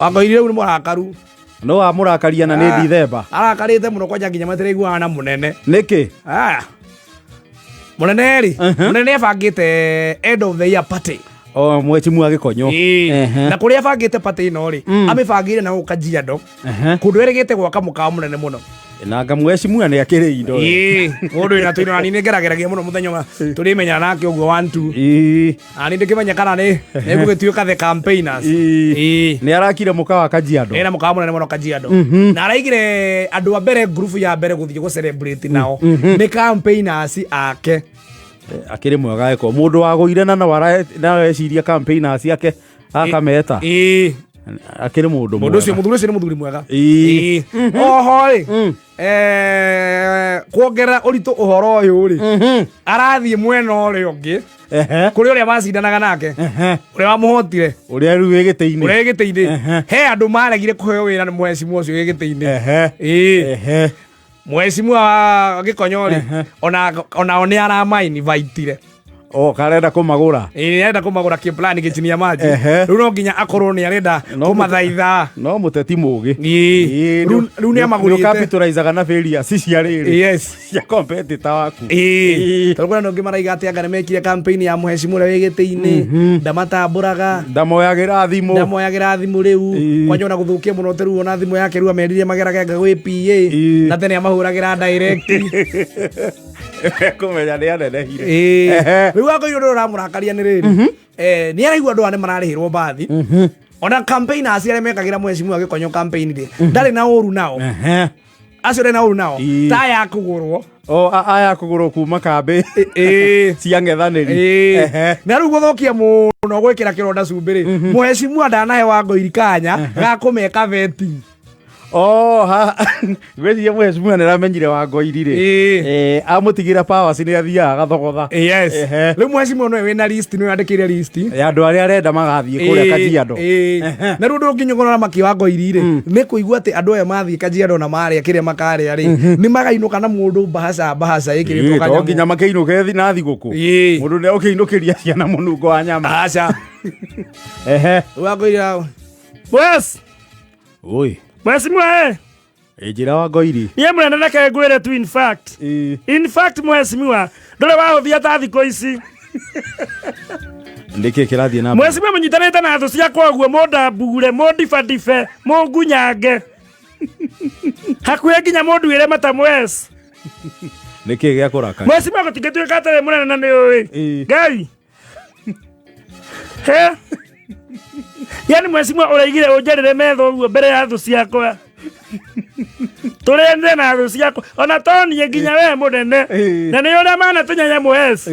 Wangoiri rĩu nĩ mũrakaru. No wamũrakaria na nĩ Dithemba. Arakarĩte mũno kwanja nginya matiraiguana na mũnene. Nĩkĩ? Ah. Mũnene rĩ, mũnene abangĩte end of the year party. O mwecimu Gĩkonyo. Ĩĩ. Ehe. Na kũrĩa abangĩte party ĩno rĩ, amĩbangĩire na gũkũ Kajiado. Ehe. Kũndũ erĩgĩte gwaka mũkawa mũnene mũno. Na nga mwecimu nĩ akĩrĩ indo. Ĩĩ, mũndũ wĩna tũindo na niĩ nĩngerageragia mũno mũthenya ũmwe tũrĩmenyana nake ũguo one two. Ĩĩ. Na niĩ ndĩkĩmenya kana nĩ nĩgũgĩtuĩka the campaigners. Ĩĩ. Ĩĩ. Nĩ arakire mũkawa Kajiado. Ena mũkawa mũnene mũno Kajiado. Na araigire andũ a mbere ngurubu ya mbere gũthiĩ gũ celebrate nao nĩ campaigners ake. Akĩrĩ mwega eko mũndũ wagũire na no areciria campaigners ake akameta. Ĩĩ. Akĩrĩ mũndũ Mũndũ ũcio mwega. mũthuri ũcio nĩ mũthuri mwega. Ĩĩ. Ĩĩ. Oho rĩ. Kuongerera ũritũ ũhoro ũyũ rĩ. Arathiĩ mwena ũrĩa ũngĩ Ehe. kũrĩ ũrĩa macindanaga nake Ehe. ũrĩa wamũhotire Ũrĩa rĩu wĩ gĩtĩ-inĩ. ũrĩa wĩ gĩtĩ-inĩ. Ehe. He andũ maregire kũheo wĩra nĩ mũhecimu ũcio wĩ gĩtĩ-inĩ. Ehe. Ĩĩ. Ehe. Mũhecimu wa Gĩkonyo rĩ, onao nĩ aramainvaitire. O karenda kũmagũra. Ĩĩ, nĩ arenda kũmagũra kĩplani gĩchinia maji. Ehe. Rĩu no nginya akorwo nĩ arenda No kũmathaitha. No mũteti mũgĩ. Ĩĩ. Rĩu nĩ amagũrĩte. Nĩ na failures cia rĩrĩ. Yes. Cia competitor waku. Ĩĩ. Tondũ kwĩna andũ angĩ maraiga atĩ anga nĩ mekire campaign ya mũhecimu ũrĩa wĩ gĩtĩ-inĩ, ndamatambũraga. Ndamoyagĩra thimũ. Ndamoyagĩra thimũ rĩu. Ĩĩ. Kwanja ona gũthũkia mũno ta rĩu ona thimũ yake rĩu amerire magerage anga gwĩ PA. Ĩĩ. Na tene amahũragĩra direct. Kũmenya nĩ anenehire. Ĩĩ. Ehe. Rĩu akoirwo ũndũ ũramũrakaria nĩ rĩrĩ. Nĩ araigua andũ aya nĩ mararĩhĩrwo mbathi. Ona campaign acio arĩa mekagĩra mũhecimu Gĩkonyo campaign rĩ, ndarĩ na ũru nao. Ehe. Acio ndarĩ na ũru nao. Ĩĩ. Ta aya kũgũrwo. O aya kũgũrwo kuma kambĩ Ĩĩ. cia ng'ethanĩri. Ĩĩ. Ehe. Na rĩu gũthũkia mũno gwĩkĩra kĩronda cumbĩ rĩ, mũhecimu ndanahe Wangoiri kanya ga kũmeka vetting. Oh, ha. Ngwĩciria mũhecimu nĩ aramenyire Wangoiri rĩ. Ĩĩ. Amũtigĩra powers nĩ athiaga agathogotha. Yes. Ehe. Rĩu mũhecimu nĩwe wĩna list, nĩwe wandĩkĩire list. Ya andũ arĩa arenda magathiĩ kũrĩa Ĩĩ, Kajiado. ĩĩ. Na rĩu ũndũ ũngĩnyogora maki wa Ngoiri rĩ, nĩ kũigua atĩ andũ aya mathiĩ Kajiado na marĩa kĩrĩa makarĩa rĩ, nĩ magainũka na mũndũ mbahaca mbahaca ĩkĩrĩtwo Ĩĩ, to kanyamũ. nginya makĩinũke na thigũkũ. Ĩĩ. Mũndũ nĩ ũkĩinũkĩria ciana mũnungo wa nyama. Aca. Ehe. Rĩu Wangoiri Wes, Oi. mheshimiwa eh. Njĩra Wangoiri. Niĩ mũnene reke ngwĩre tu in fact. Ĩĩ. In fact mheshimiwa, ndũrĩ wahũthia ta thikũ ici. Nĩkĩ kĩrathiĩ na mbere? Mheshimiwa mũnyitanĩte na thũ ciakwa ũguo mũndambugure, mũndibadibe, mũngunyange. Hakuhĩ nginya mũnduĩre mata mwes. Nĩkĩ gĩa kũrakaria? Mheshimiwa gũtingĩtuĩka atĩrĩ mũnene na nĩ ũĩ. Ĩĩ. Ngai. He? Yani mheshimiwa ũraigire ũnjarĩre metho ũguo mbere ya thũ ciakwa. Tũrĩanĩre na thũ ciakwa. Ona to niĩ nginya we mũnene. Ĩĩ. Na nĩ ũrĩa mana tũnyanya mwes.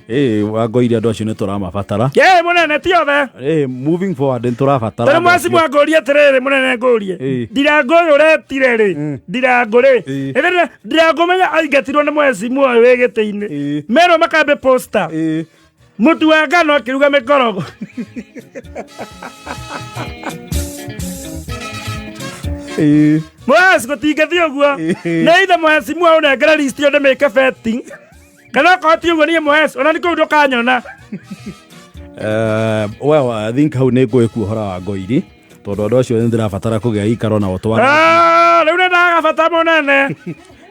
Ĩĩ, Wangoiri andũ acio nĩ tũramabatara. Ĩ mũnene ti othe. Ĩĩ, moving forward nĩ tũrabatara. Tondũ andũ acio. mheshimiwa ngũrie atĩrĩrĩ mũnene ngũrie. Ĩĩ. Ndirangũ ũyũ ũretire rĩ. Ndirangũ rĩ. Ĩĩ. Ĩthĩrĩ ndirangũ menya aingatirwo nĩ mheshimiwa ũyũ wĩ gĩtĩ-inĩ. Ĩĩ. Merwo makambe poster. Ĩĩ. Mũtu wa ngano akĩruga mĩkorogo. Ĩĩ. Mwes gũtingĩthiĩ ũguo. Ĩĩ. Nĩ ithe mheshimiwa ũnengere list ĩyo ndĩmĩke vetting. Kana okorwo ti ũguo niĩ Mhes ona nĩ kũu ndũkanyona. Well, I think hau nĩ ngwĩkua ũhoro wa Ngoiri tondũ andũ acio nĩ ndĩrabatara kũgĩa ikaro nao twana. Ah, rĩu nĩ ndaga bata mũnene.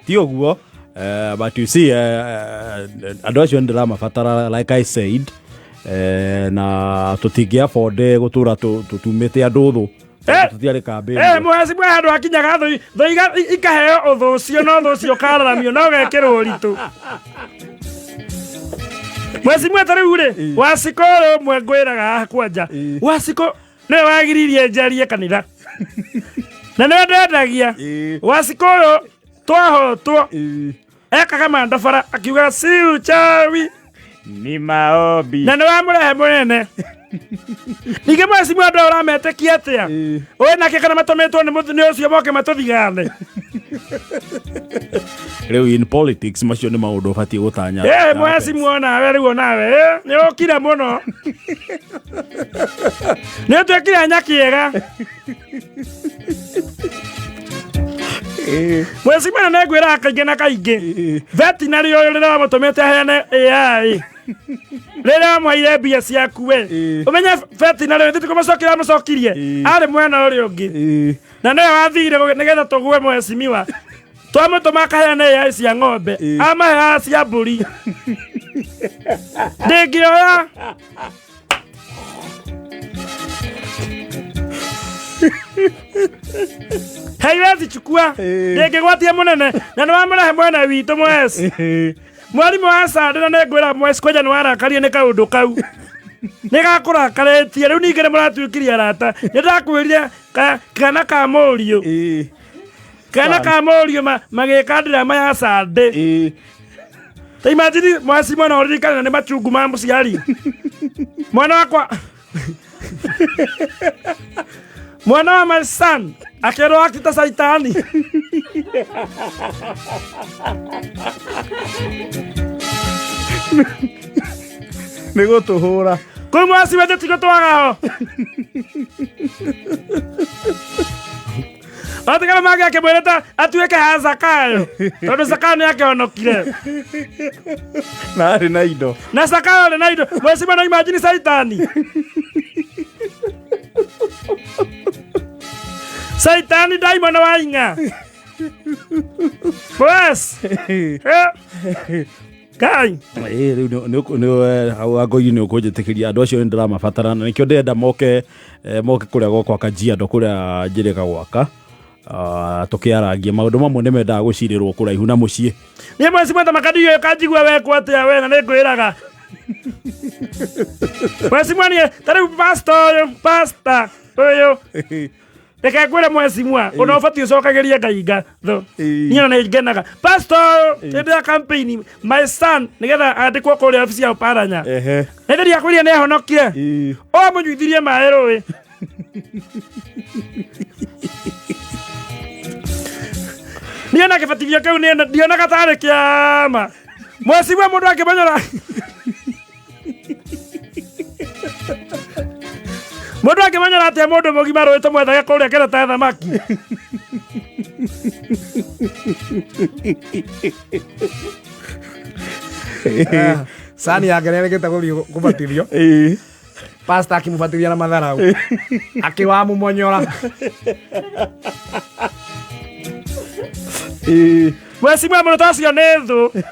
Ti ũguo, but you see, andũ acio nĩ ndĩramabatara like I said, na tũtingĩ afford gũtũra tũtumĩte andũ thũ. Tũtiarĩ kambĩ. Eh, mheshimiwa handũ hakinyaga thũ thũ ikaheo ũthũ ũcio no thũ ũcio ũkararamio no ũgekĩrwo ũritũ. Mheshimiwa ta rĩu rĩ Wacikũ ũrĩ ũmwe ngwĩraga haha kwanja Wacikũ nĩwe wagiririe njarie kanitha na nĩwe ndendagia. Wacikũ ũyũ twahotwo ekaga mandabara akiuga si uchawi Ni maombi. Na nĩ wamũrehe mũnene. Ningĩ mheshimiwa andũ aya ũrametĩkia atĩa? Ũĩ nake kana matũmĩtwo nĩ ũcio moke matũthigane. Rĩu in politics macio nĩ maũndũ ũbatiĩ gũtanya. Ĩ mheshimiwa onawe rĩu onawe nĩ ũkire mũno. Nĩ ũtuĩkire nyakĩega. Mheshimiwa nĩ ngwĩraga kaingĩ na kaingĩ. Veterinary ũyũ rĩrĩa wamũtũmĩte aheane AI. Rĩrĩa wamũheire mbia ciaku we, Ĩĩ. ũmenye beti na rĩu tũkũmũcokeria amũcokirie Ĩĩ. arĩ mwena ũrĩa ũngĩ Ĩĩ. na nĩwe wathire nĩgetha tũgue mwecimiwa twamũtũma akaheane AI cia ng'ombe Ĩĩ. amaheaga cia mbũri ndĩngĩoya. Haiwezi chukua. Ĩĩ. Ndĩngĩgwatia mũnene na nĩ wamũrehe mwena witũ mweci. Ĩĩ. Mwarimũ wa Sande na nĩngwĩra mweci kwanja nĩ warakario nĩ kaũndũ kau nĩ gakũrakarĩtie rĩu ningĩ nĩ mũratuĩkirie arata. Nĩ ndakwĩrire kana ka mũriũ Ĩĩ. kana ka mũriũ magĩka ndirama ya Sande. Ĩĩ. Ta imagine mweci mwana ũririkana nĩ machungu ma mũciari mwana wakwa mwana wa my son akĩrwo akita caitani. Nĩ gũtũhũra. Kũu mweci wethe tigo twagaho atigana make akĩmwĩra ta atuĩke ha Zakayo tondũ Zakayo nĩ akĩhonokire. Na arĩ na indo. Na Zakayo arĩ na indo. Mweci mwana, imagine caitani caitani ndaimona wa ing'a Mwes. Ngai. Ĩĩ, rĩu hau Wangoiri nĩ ũkũnjĩtĩkĩria andũ acio nĩ ndĩramabatara na nĩkĩo ndĩrenda moke moke kũrĩa gwakwa Kajiado kũrĩa njĩrĩga gwaka. Ah, tũkĩarangie maũndũ mamwe nĩ mendaga gũcirĩrwo kũraihu na mũciĩ. Niĩ mweci mweta makandiyo kanjigua wekwo atĩa we na nĩ ngwĩraga mweci mwanie ta rĩu pastor ũyũ pastor ũyũ reke ngwĩre mweci mwa ona ũbatiĩ ũcokagĩrie Ngai ngatho. Ĩĩ. Niĩ ona nĩ ngenaga pastor ũyũ hĩndĩ ya campaign my son nĩgetha andĩkwo kũrĩa obici ya Oparanya. Ehe. Hĩndĩ ĩrĩa akwĩrire nĩ ahonokire Ĩĩ. ũmũnyuithirie maĩ rũĩ niĩ na kĩbatithio kĩu niĩ ndionaga tarĩ kĩama mweci we mũndũ akĩmenyera mũndũ akĩmenyera atĩa mũndũ mũgima rũĩ tũmwethage kũrĩa kĩrĩa ta thamaki. Sani yake nĩ arĩkĩte gũthiĩ kũbatithio. Ĩĩ. Pastor akĩmũbatithia na matharau akĩwamũmonyora. Ĩĩ. Mweci mwe mũno tacio nĩ thũ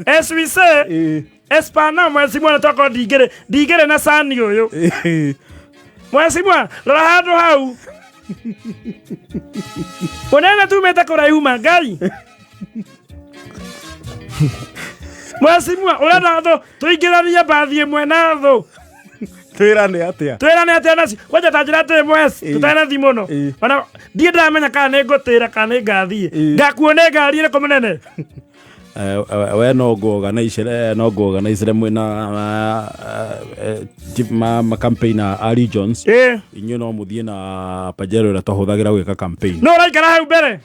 as we say. Ĩĩ. Espana mweci mwe tokorwo ndingĩrĩ na sani ũyũ. Ĩĩ. Mweci mwe rora handũ hau mũnene tumĩte kũraihu ma Ngai mweci mwe ũrenda thũ tũingĩranie mbathi ĩmwe na thũ. Twĩrane atĩa? Twĩrane atĩa nacio kwanja ta njĩra atĩrĩ mweci Ĩĩ. tũtanathi mũno. Ĩĩ. Ona ndiĩ ndamenya kana nĩ ngũtĩra kana nĩ ngathiĩ. Ĩĩ. Ngakuo nĩ ngari ĩrĩkũ mũnene? We no ngũorganize no ngũorganize mwĩna ma campaign a regions. Ĩĩ. Inyuĩ no mũthiĩ na Pajero ĩrĩa twahũthagĩra gwĩka campaign. No ũraikara hau mbere?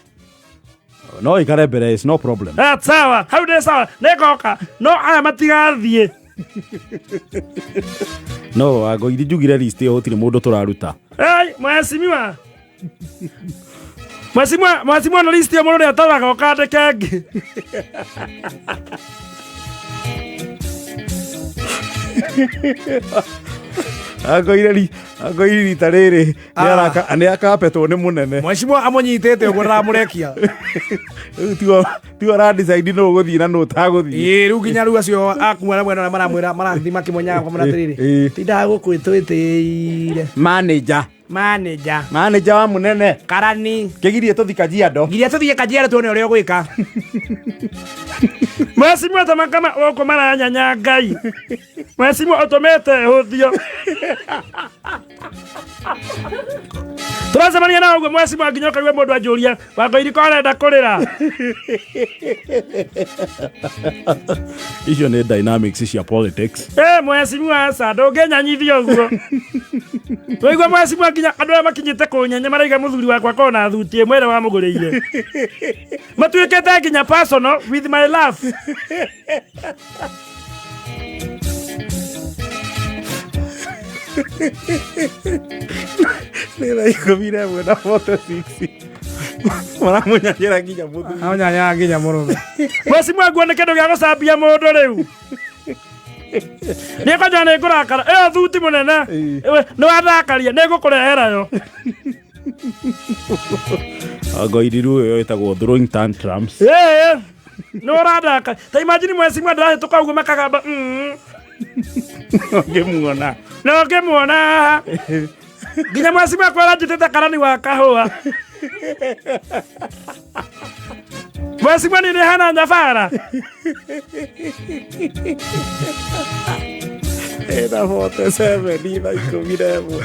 No ikare mbere, is no problem. Ah, sawa hau ndĩ sawa nĩngoka no aya matigathiĩ. No Wangoiri njugire list ĩyo gũtirĩ mũndũ tũraruta. Ai, mheshimiwa mheshimiwa mheshimiwa no list ya mũndũ nĩ ataraga ũkandĩke ĩngĩ. Angoire rita rĩrĩ nĩ akapetwo nĩ mũnene. Mheshimiwa amũnyitĩte ũguo ndaramũrekia. Rĩu tigo aradecide nũ ũgũthiĩ na nũ ũtagũthiĩ. Ĩĩ, rĩu nginya rĩu acio akuma na mwena ũrĩa maramwĩra marathiĩ makĩmwenyaga kwamwĩra atĩrĩrĩ Ĩĩ. tindaga gũkũ twĩtĩire. Manager. Manager. Manager wa mũnene. Karani. Kĩgirie tũthi Kajiado. Nginya tũthiĩ Kajiado tuone ũrĩa ũgwĩka. Mheshimiwa ta makama gũkũ maranyanya Ngai mheshimiwa ũtũmĩte hũthio tũracemania na ũguo mheshimiwa nginya ũkaigua mũndũ anjũria Wangoiri ko arenda kũrĩra. Icio nĩ dynamics cia politics. Ĩ mheshimiwa aca ndũngĩnyanyithia ũguo tũigua mheshimiwa nginya andũ arĩa makinyĩte kũnyenya maraiga mũthuri wakwa kona thuti ĩmwe ĩrĩa wamũgũrĩire matuĩkĩte nginya personal with my love. Nĩ thaa 11 na 46 maramũnyanyĩra nginya mũthuri. Amũnyanyaga nginya mũrũme. Mheshimiwa nguo nĩ kĩndũ gĩa gũcambia mũndũ rĩu. Nĩ kwanja nĩ ngũrakara ĩyo thuti mũnene. Nĩ wathakaria nĩ ngũkũrehera yo. Ngoiriru ĩyo ĩtagwo throwing tantrums. Ĩĩ. Nĩ ũrathaka. Ta imagine mwecimwa ndĩrahĩtũka ũguo makagamba. Ngĩmuona. Na ũngĩmuona haha. Nginya mwecimwa kwĩra njĩtĩte karani wa kahũa. Mwecimwa nĩ hana nyabara. Ĩna 47 thaa 11.